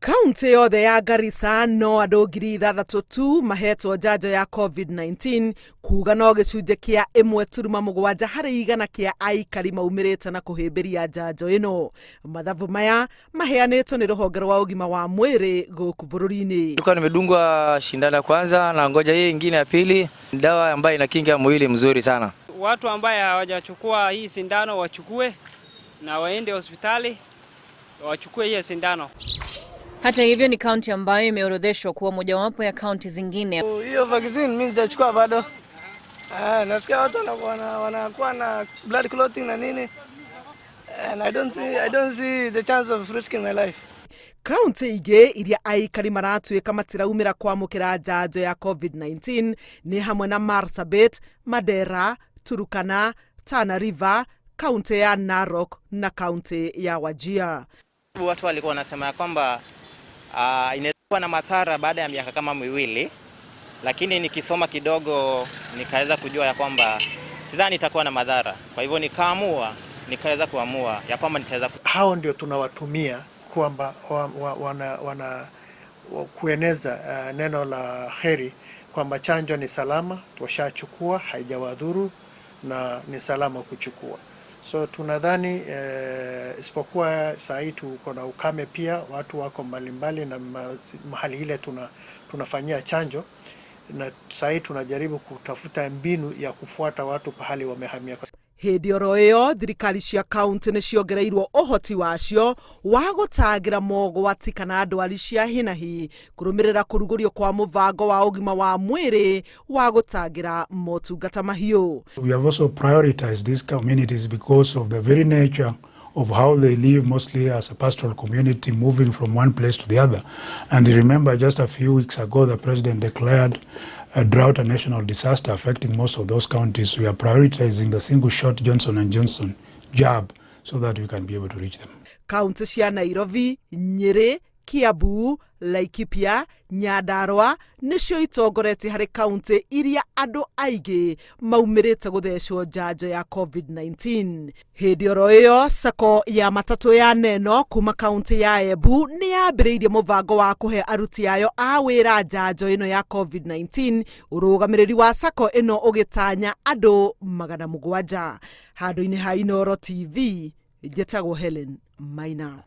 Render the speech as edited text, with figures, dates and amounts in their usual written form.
Kaunti yothe ya Garissa no andũ 6,000 tu mahetwo njanjo ya COVID-19, kuga no gĩcunjĩ kĩa 1.7% kĩa aikari maumĩrĩte na kũhĩmbĩria njanjo ĩno. Mathabu maya maheanĩtwo nĩ rũhonge rwa ũgima wa mwĩrĩ gũkũ bũrũri-inĩ. Nilikuwa nimedungwa shindano ya kwanza na ngoja hii ingine ya pili, dawa ambayo inakinga mwili mzuri sana. Watu ambaye hawajachukua hii sindano wachukue na waende hospitali wachukue hiyo sindano. Hata hivyo ni kaunti ambayo imeorodheshwa kuwa mojawapo ya kaunti zingine Hiyo vaccine mimi sijachukua bado. Ah, nasikia watu wanakuwa na blood clotting na nini. And I don't see the chance of risking my life. Kaunti ingĩ iria aikari maratuĩka matiraumĩra kwamũkĩra njanjo ya COVID-19 nĩ hamwe na Marsabit, Mandera, Turkana, Tana River, kaunti ya Narok na kaunti ya Wajir. Watu walikuwa wanasema ya kwamba inaweza kuwa na madhara baada ya miaka kama 2, lakini nikisoma kidogo nikaweza kujua ya kwamba sidhani itakuwa na madhara. Kwa hivyo nikaweza kuamua ya kwamba nitaweza. Hao ndio tunawatumia kwamba wana kueneza neno la heri kwamba chanjo ni salama, washachukua, haijawadhuru na ni salama kuchukua. So tunadhani isipokuwa saa hii tuko na ukame pia, watu wako mbalimbali na mahali ile tunafanyia chanjo, na saa hii tunajaribu kutafuta mbinu ya kufuata watu pahali wamehamia. Hĩndĩ oro ĩyo, thirikari cia kaunti nĩ ciongereirwo ũhoti wacio wa gũtangĩra mogwati kana ndwari cia hinahi kũrũmĩrĩra kũrugũrio kwa mũbango wa ũgima wa mwĩrĩ wa gũtangĩra motungata mahiũ. We have also prioritized these communities because of the very nature of how they live, mostly as a pastoral community, moving from one place to the other. And remember, just a few weeks ago, the president declared a drought a national disaster affecting most of those counties. We are prioritizing the single shot Johnson and Johnson jab so that we can be able to reach them. Kaunti cia Nairobi, Nyĩrĩ, Kiambu, Laikipia, Nyandarua nĩcio itongoretie harĩ kaunti iria andũ aingĩ maumĩrĩte gũthecwo njanjo ya COVID-19. Hĩndĩ oro ĩyo, sacco ya matatũ ya Neno kuma kaunti ya Embu nĩ yambĩrĩirie mũbango wa kũhe aruti ayo a wĩra njanjo ĩno ya COVID-19, ũrũgamĩrĩri wa sacco ĩno ũgĩtanya andũ 700. Handũ-inĩ ha Inooro TV, njĩtagwo Helen Maina.